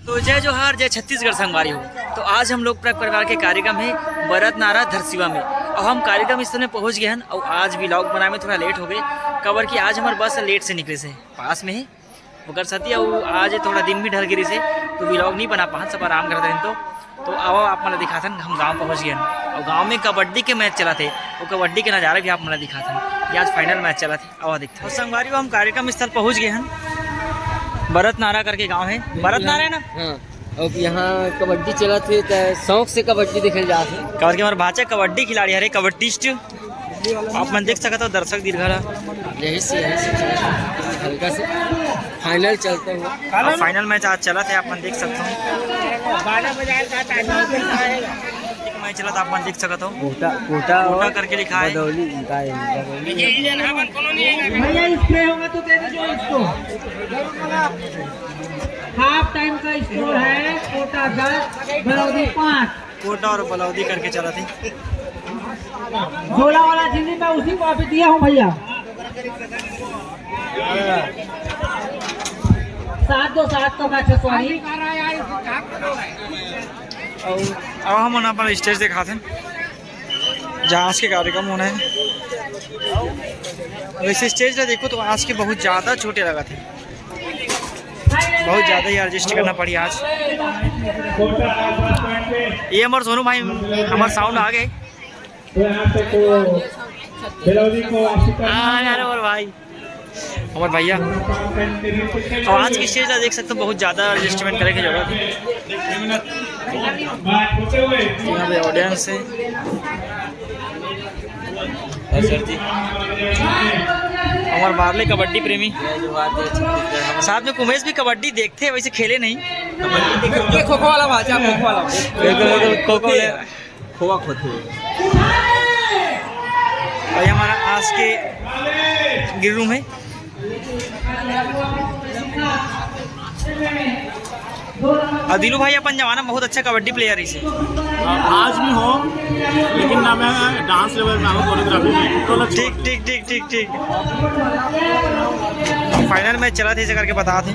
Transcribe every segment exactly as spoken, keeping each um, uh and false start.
तो जय जोहार, जय छत्तीसगढ़ संगवारी हो। तो आज हम लोग प्रग परिवार के कार्यक्रम हे बरतनारा धरसीवा में, अउ हम कार्यक्रम स्थल में पहुंच गए हन। अउ आज vlog बनाए में थोड़ा late हो गए, काबर कि आज हमर बस late से निकले से पास में ही ओकर सेती, अउ आज थोड़ा दिन भी ढल गिरी से, तो vlog नहीं बना पाहन, सब आराम करत रहन। तो तो आवा, आप मन ला दिखाथन, हम गांव पहुंच गए हन। अउ गांव में कबड्डी के match चलत हे, वो कबड्डी के नजारा भी आप मन ला दिखाथन। ये आज final match चलत हे, आवा देखथन। अउ संगवारी हो, हम कार्यक्रम स्थल पहुंच गए हन। बरतनारा करके गांव हे, बरतनारा हे ना? हाँ, अब यहाँ कबड्डी चलत हे, त शौक से कबड्डी देखे जात हे। काबर के हमारे भाचा कबड्डी खिलाड़ी हरे, कबड्डिस्ट। आप मन देख सकत हो दर्शक दीर्घा ला। यही से, यही से चलत हे, हल्का से final चलते हुए। अब final match आज चलत हे, आप मन देख सकत हो। एक match चलत, आप मन देख सकत हो। कोटा, कोटा कोटा और करके लिखा है। बदौली, इनका है, बदौली। भैया, स्प्रे होगा तो दे दीजिए इसको। हाफ टाइम का स्कोर है, कोटा दस, बलौदी पाँच। कोटा और बलौदी करके चलत हे। झोला वाला जिंदगी में उसी को अभी दिया हूँ भैया। सात दो सात का मैच है, सॉरी। अउ, अउ हमन अपन stage दिखाथन, जहाँ आज के कार्यक्रम होना है। वैसे stage ला देखो तो आज के बहुत ज़्यादा छोटे लगत हे, बहुत ज़्यादा ही adjust करना पड़ी आज। ये हमारे सोनू भाई, हमारे sound आ गए। तो यहाँ पे को बेलौदी को वापसी करना हाँ यार, और भाई, हमारे भैया। और आज की stage ला देख सकते हो, बहुत ज़्यादा adjustment करे के जरूरत है। यहाँ पे audience है। और सर जी। हमारे बारले कबड्डी प्रेमी। साथ में कुमेश भी कबड्डी देखते हैं, वैसे खेले नहीं। ये खो खो वाला भाषा, खो खो वाला। बिल्कुल, बिल्कुल, खो खो वाले। खोवा खोथे। और ये हमारा आज के green room है। और दिलू भाई अपन जमाना में बहुत अच्छा कबड्डी player रहिसे। आज भी हो, लेकिन ना मैं dance level में, कोरियोग्राफी में। ठीक, ठीक, ठीक, ठीक, ठीक। Final match चलत हे, ऐसे करके बतात हे,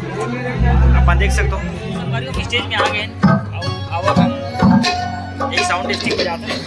अपन देख सकते हो। संगवारी हो, stage में आ गए हैं। अब, अब अपन एक sound testing पे जाते हैं।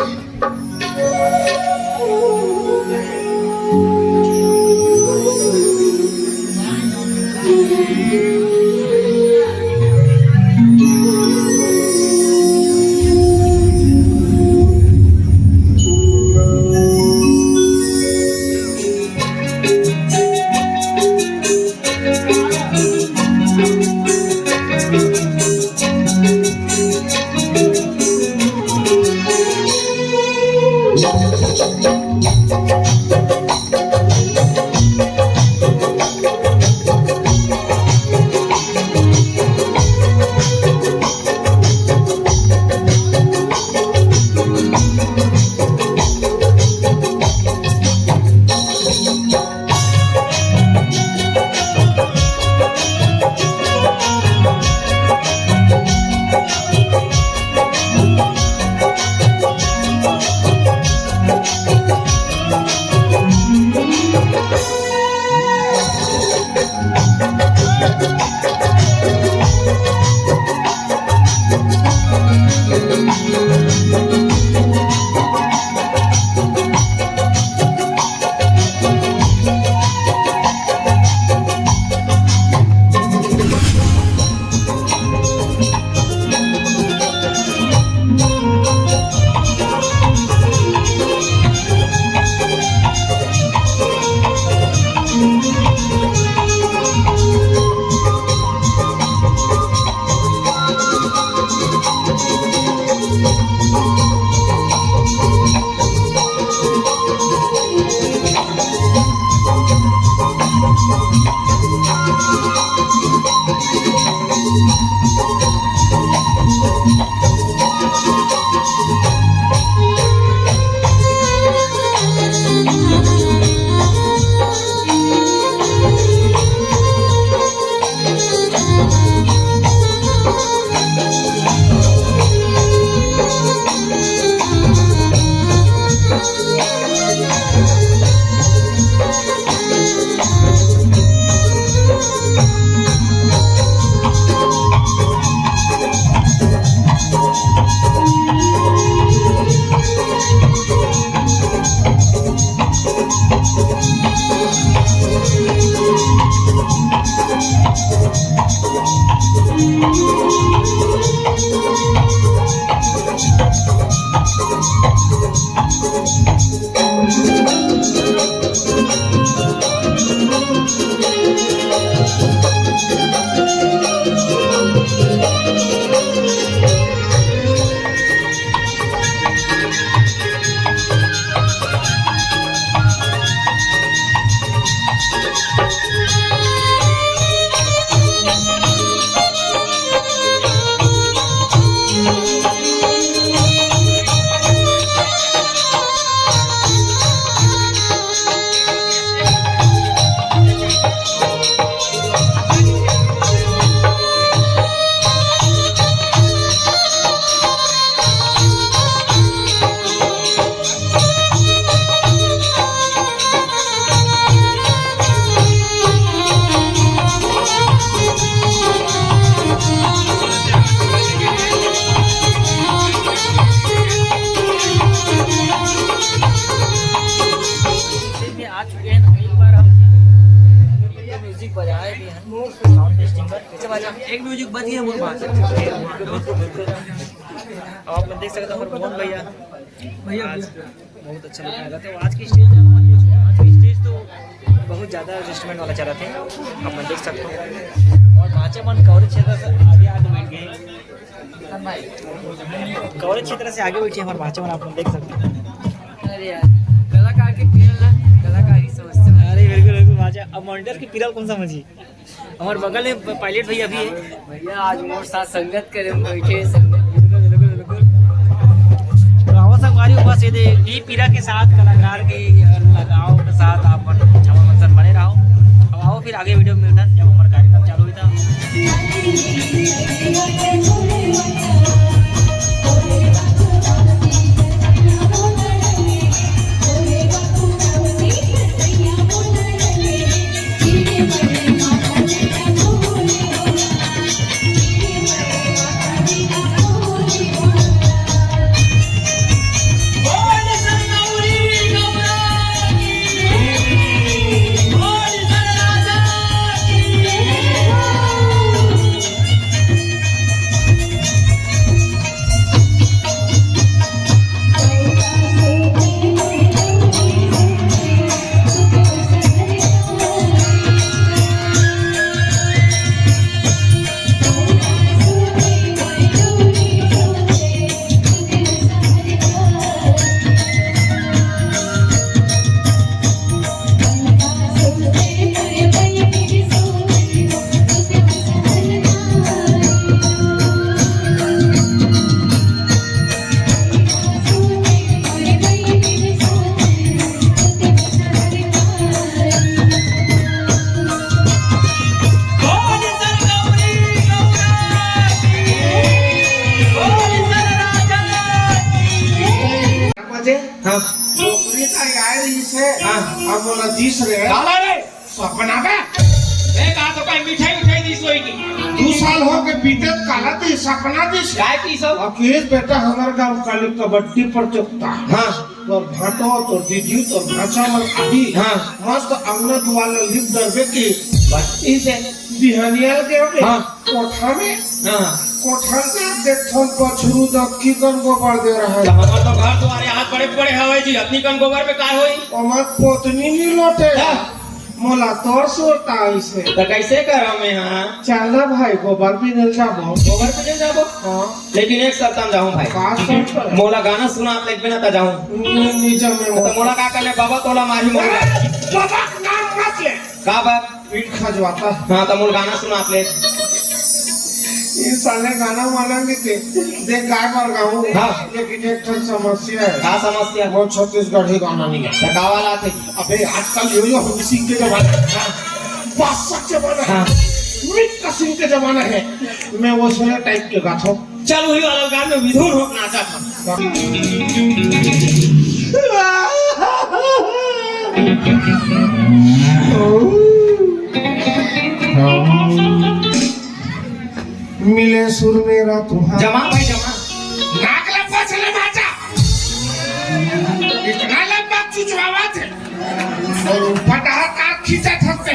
म्यूजिक बज गया, बोल बात। अब आप देख सकते हो, मोहन भैया, भैया, आज भैया। बहुत अच्छा लुक लगा था। आज की स्टेज, आज की स्टेज तो बहुत ज़्यादा एडजस्टमेंट वाला चला था, आप मन देख सकते हो। और भांचा मन कवरेज क्षेत्र से आगे आके बैठ गए, कवरेज क्षेत्र से आगे बैठे हमारे भांचा मन, आप मन देख सकते हो। अरे यार, कलाकार के पीरल ना, कलाकारी समझते हैं। अरे बिल्कुल बिल्कुल भांचा। अब मॉनिटर के पीरल कौन समझी? हमारे बगल में प-, पायलट भैया भी है। भैया, आज मोर साथ संगत करे, हम बैठे हैं संगत। बिल्कुल, बिल्कुल, बिल्कुल। तो आओ संगवारी, बस ये दे, ई पीरा के साथ कलाकार के लगाव के साथ आप मन हमर मन संग बने रहो। अब आओ फिर आगे वीडियो में मिलता है, जब हमारा कार्यक्रम चालू होता है। बजे? हाँ। नौकरी का यार इसे हाँ। अब बोला दिस रे। काला रे। सपना का? ए, का तो कहीं मिठाई उठाई दिस होई की? दू साल हो के बीते, काला दी सपना दिस। काय की सब? अखिलेश बेटा, हमारे गांव काली कबड्डी प्रतियोगिता। हाँ। तोर भाटो, तोर दीदी, तोर भांचा मन आही। हाँ। मस्त अंगना दुआर ले लिप दरबे की। बत्तीस है। बिहानिया के हो गए। हाँ। कोठा में? हाँ। कोठा में देखथन पछरू दक्की कन गोबर दे रहा है। तो हमार तो घर दुआरे हाथ बड़े बड़े हवे जी, अतनी कन गोबर में का होई? ओमा पोतनी नहीं लोटे। हाँ। मोला तोर सुरता आइसे। तो कैसे करा मैं हाँ? चल ना भाई, गोबर भी नहीं जाबो। गोबर भी नहीं जाबो? हाँ। लेकिन एक शर्त में जाऊँ भाई। का शर्त? मोला गाना सुना आप लेबे ना तो जाऊँ। नहीं, नहीं जाऊँ मैं। तो मोला का करने बाबा तोला मारी मोला। बाबा का नाम मत ले। का बात? पीठ खजवाता। हाँ, तो मोला गाना सुना आप ले। ये साले गाना वाना नहीं थे। देख, गाय मर गाऊँ। हाँ। लेकिन एक ठन समस्या है। का समस्या? वो छत्तीसगढ़ी गाना नहीं है। तो का वाला थे? अबे, आजकल यो यो हनी सिंह के जमाना है। हाँ। बादशाह के जमाना है। हाँ। मिक्का सिंह के जमाना है। मैं वो सारे टाइप के गाता हूँ। चल, वही वाला गाना में विधुन हो नाचा था। मिले सुर मेरा तुम्हारा। जमा भाई, जमा। नाक लंबा चले बाजा। इतना लंबा चुचवावा थे। और फटाहा तार खींचा थकते।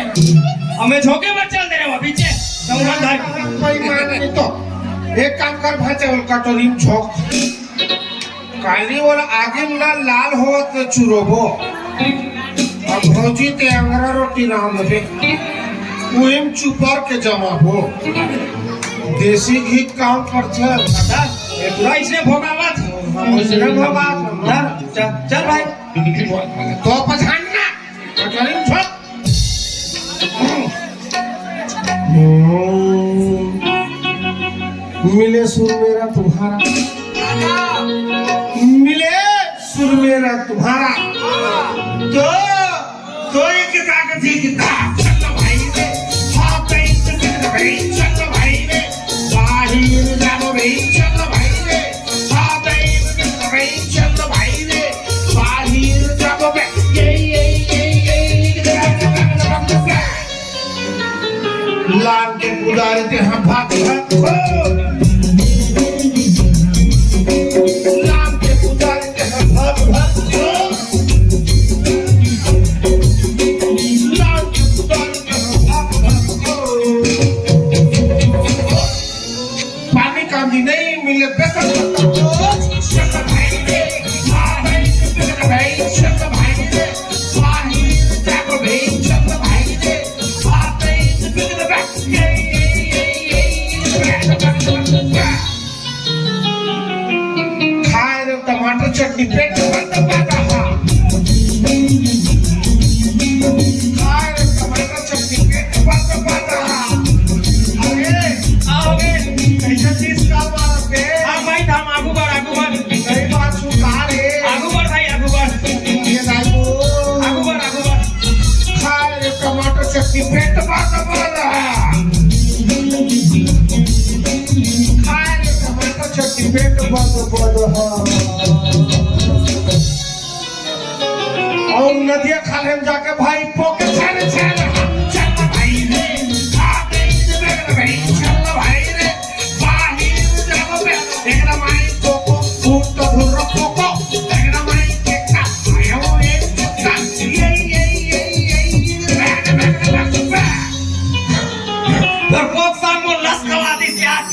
हमें झोंके मत चल दे रहे हो पीछे। संघा भाई। भाई मान नहीं तो। एक काम कर भाई, चावल कटोरी में झोंक। काली वाला आगे में ना लाल होवत के चुरोबो। अब भौजी ते अंगरा रोटी रांधबे। उहिम चुपर के जमाबो। देसी घी काम पर चल। बता, ये पूरा इसने भोगावत। इसने भोगावत। चल, चल, चल भाई। तो पछान ना। पछान छोड़। मिले सुर मेरा तुम्हारा, मिले सुर मेरा तुम्हारा, तो, तो एक ताकत ही कितना। चलो भाई रे, हाँ, तो एक ताकत ही, चलो भाई रे, बाहर जाओ रे, चलो भाई रे, हाँ, तो एक ताकत ही, चलो भाई रे, बाहर जाओ बे, ये, ये, ये, ये, ये, लान के पुजारी ते हम भाग भाग हो। लान के पुजारी ते हम भाग भाग हो। लान के पुजारी ते हम भाग भाग हो। कांदी नहीं मिले बेसन। चल भाई रे, आ भाई, चल भाई, चल भाई रे, आ ही, चल भाई, चल भाई रे, आ भाई, चल भाई रे। खाए रे टमाटर चटनी, पेट भर दबाता। खाए रे टमाटर चटनी, पेट भर दबाता। अरे, आओगे? कैसे तीस साल बाद के? हाँ भाई, धाम आगू बढ़, आगू बढ़। कई बार सुधार है। आगू बढ़ भाई, आगू बढ़। ये दाई को। आगू बढ़, आगू बढ़। खाए रे टमाटर चटनी, पेट भर दबाता। खाए रे टमाटर चटनी, पेट भर दबाता। अउ नदिया खाल्हे म जाके भाई पोके छेन छेन, चल भाई रे, आ गई रे, चल भाई रे, बाहिर जाओ बे, एकरा माई पोको, भूत का धुर्र पोको, एकरा माई केका, आयो रे, चुपका, ये, ये, ये, ये, ये, प्रकोप साहब को लस कला दी यार।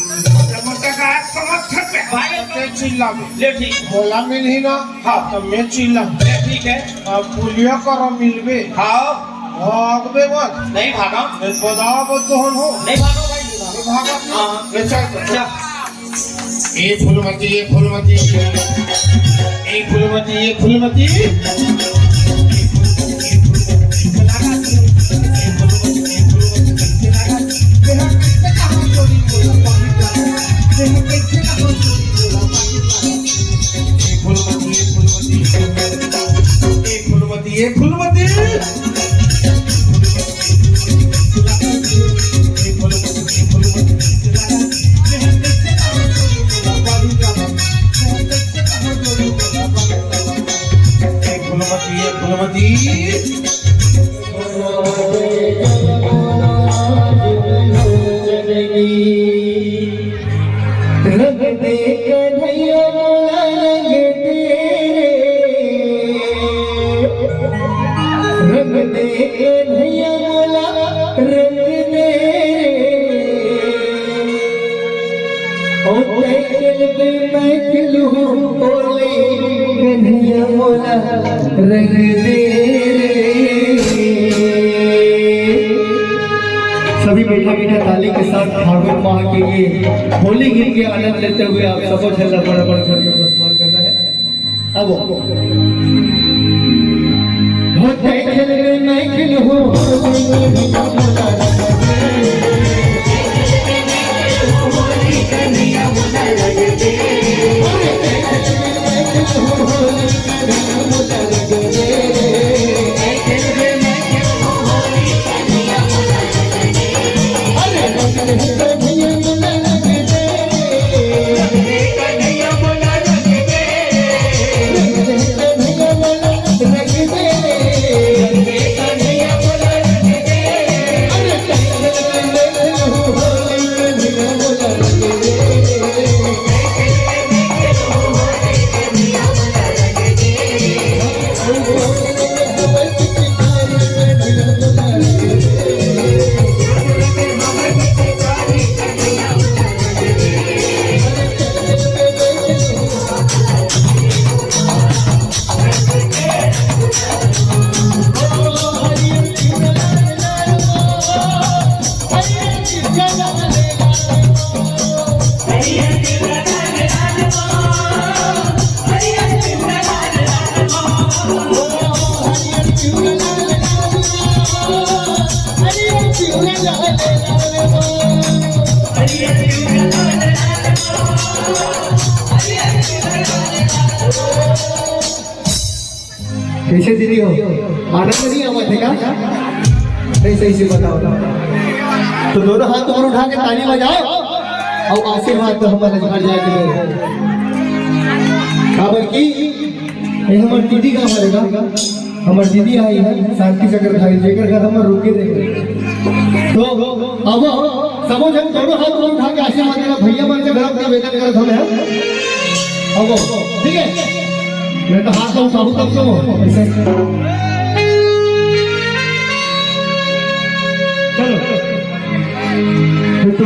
समझ तक आया, समझ तक में। भाई, ते चिल्ला में। ले ठीक। मोला मिलही ना, हाँ। तो मैं चिल्ला। ले ठीक है। अब पुलिया करा मिलबे। हाँ। भागबे मत। नहीं भागा। मैं बदाब तो हन हो। नहीं भागा भाई, नहीं भागा। भागा। हाँ। ले चल। चल। ए फूलमती, ए फूलमती, ए फूलमती, ए फूलमती। ए फूलमती, ए फूलमती, ए फूलमती। ए फूलमती, ए फूलमती। ए फूलमती, ए फूलमती। रंग दे कन्हैया मोला रंग दे रे। रंग दे कन्हैया मोला रंग दे रे। ओ तै खेलबे मैं खेलहूँ होली, कन्हैया मोला रंग दे रे। सभी मीठा मीठा ताली के साथ फागुन माह के ये होली गीत के आनंद लेते हुए आप सबो झन ला बड़ बड़ करके प्रस्थान करना है। अब हो तै खेलबे मैं खेलहूँ, कैसे दीदी हो? आनंद नहीं आवत हे का? नहीं, सही से बताओ। तो दोनों हाथ ऊपर उठा के ताली बजाओ अउ आशीर्वाद तो हमर घर जाके दे। काबर कि ये हमर दीदी का हमारे का, हमर दीदी आई है शांति चक्रधारी, जेकर घर हमर रुके रहे। तो अब सबो झन दोनों हाथ ऊपर उठा के आशीर्वाद देना, भैया मन के तरफ निवेदन करत हन। अब ठीक है, मैं तो हाथ उठाऊं तब तो ऐसे। चलो, फिर